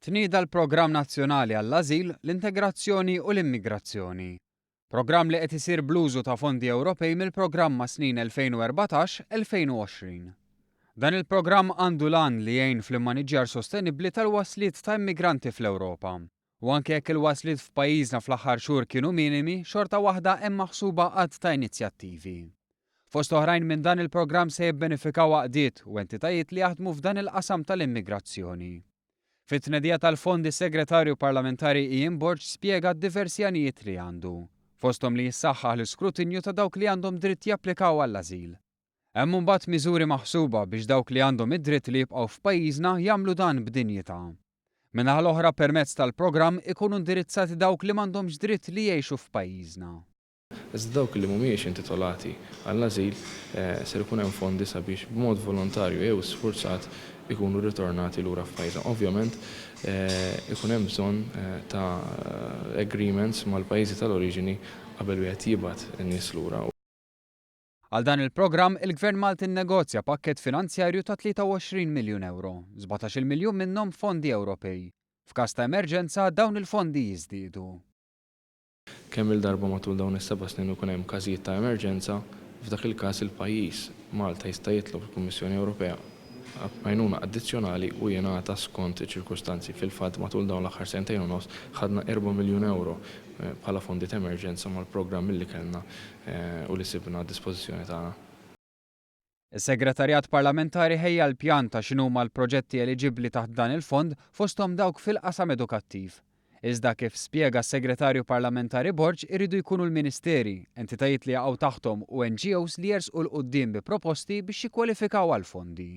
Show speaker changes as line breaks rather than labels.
Tnieda l-Programm Nazzjonali għall-Ażil, l-Integrazzjoni u l-Immigrazzjoni. Programm li qed isir bl-użu ta' fondi Ewropej mill-programm mas-snin 2014, 2020. Dan il-programm għandu l-għan li jgħin fl-immaniġġjar sostenibbli tal-wasliet ta' immigranti fl-Ewropa. U anke jekk il-wasliet f'pajjiżna fl-aħħar xhur kienu minimi, xorta waħda hemm maħsuba għadd ta' inizjattivi. Fost oħrajn minn dan il-programm se jibbenefikaw għaqdiet u entitajiet li jaħdmu f'dan il-qasam tal-immigrazzjoni. Fit-tnedija tal-fond is-Segretarju Parlamentari Ian Borg spjega d-diversi għanijiet li għandu, fosthom li jissaħħaħ l-iskrutinju ta' dawk li għandhom dritt japplikaw għall-ażil. Hemm imbagħad miżuri maħsuba biex dawk li għandhom id-dritt li jibqgħu f'pajjiżna jagħmlu dan b'dinjità. Min-naħa l-oħra permezz tal-programm ikunu indirizzati dawk li m'għandhomx dritt li jgħixu f'pajjiżna.
Iżda dawk li mhumiex intitolati għall-ażil ser ikun hemm fondi sabiex b'mod volontarju jew sfurzat ikunu rritornati lura f'pajjiżhom. Ovvjament ikun hemm bżonn ta' agreements mal-pajjiżi tal-oriġini qabel wieħed jibgħat in-nies lura.
Għal dan il-programm, il-Gvern Malti nnegozja pakkett finanzjarju ta' 23 miljun ewro, sbatax-il miljun minnhom fondi Ewropej. F'każ ta' emerġenza, dawn il-fondi jiżdiedu.
Kemm-il darba matul dawn is-seba' snin ikun hemm każijiet ta' emerġenza, f'dak il-każ il-pajjiż, Malta, jista' jitlob lill-Kummissjoni Ewropea għajnuna addizzjonali u jingħata skont iċ-ċirkustanzi. Fil-fatt, matul dawn l-aħħar sentejn u nofs ħadna erba' miljun ewro bħala fondi t'emerġenza mal-programm li kellna u li sibna għad-dispożizzjoni tagħna.
Is-Segretarjat Parlamentari ħejja l-pjan ta' x'inhuma l-proġetti eliġibbli taħt dan il-fond fosthom dawk fil-qasam edukattiv. Iżda kif spjega s-Segretarju Parlamentari Borg iridu jkunu l-Ministeri, entitajiet li jaqgħu taħthom u NGOs li jersqu 'l quddiem bi proposti biex jikkwalifikaw għall-fondi.